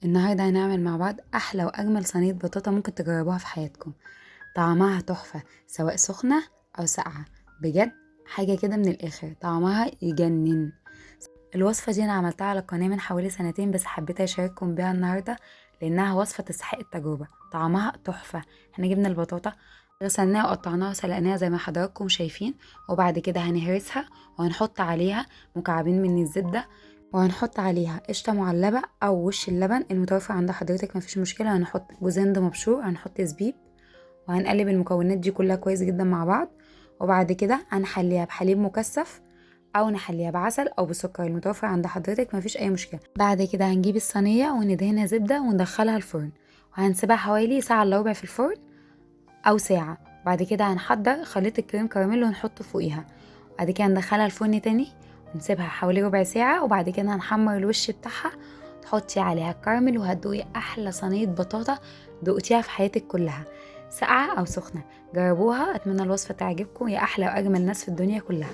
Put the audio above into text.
النهاردة هنعمل مع بعض أحلى وأجمل صينية بطاطا ممكن تجربوها في حياتكم. طعمها تحفة سواء سخنة أو ساقعة، بجد حاجة كده من الآخر، طعمها يجنن. الوصفة دي أنا عملتها على القناة من حوالي سنتين، بس حبيت أشارككم بيها النهاردة لأنها وصفة تستحق التجربة، طعمها تحفة. احنا جبنا البطاطا غسلناها وقطعناها وسلقناها زي ما حضراتكم شايفين، وبعد كده هنهرسها وهنحط عليها مكعبين من الزبدة، وهنحط عليها قشطة معلبة أو وش اللبن المتوفر عند حضرتك مفيش مشكلة. هنحط جوز هند مبشور، هنحط زبيب، وهنقلب المكونات دي كلها كويس جدا مع بعض. وبعد كده هنحليها بحليب مكثف أو نحليها بعسل أو بسكر المتوفر عند حضرتك مفيش أي مشكلة. بعد كده هنجيب الصينية وندهنها زبدة وندخلها الفرن، وهنسيبها حوالي ساعة إلا ربع في الفرن أو ساعة. بعد كده هنحضر خليط الكريم كراميل ونحطه فوقيها، بعد كده هندخلها الفرن تاني ونسيبها حوالي ربع ساعة، وبعد كده هنحمر الوش بتاعها، تحطي عليها الكراميل، وهتدوقي أحلى صينية بطاطا دوقتيها في حياتك كلها، ساقعة أو سخنة. جربوها، أتمنى الوصفة تعجبكم يا أحلى وأجمل ناس في الدنيا كلها.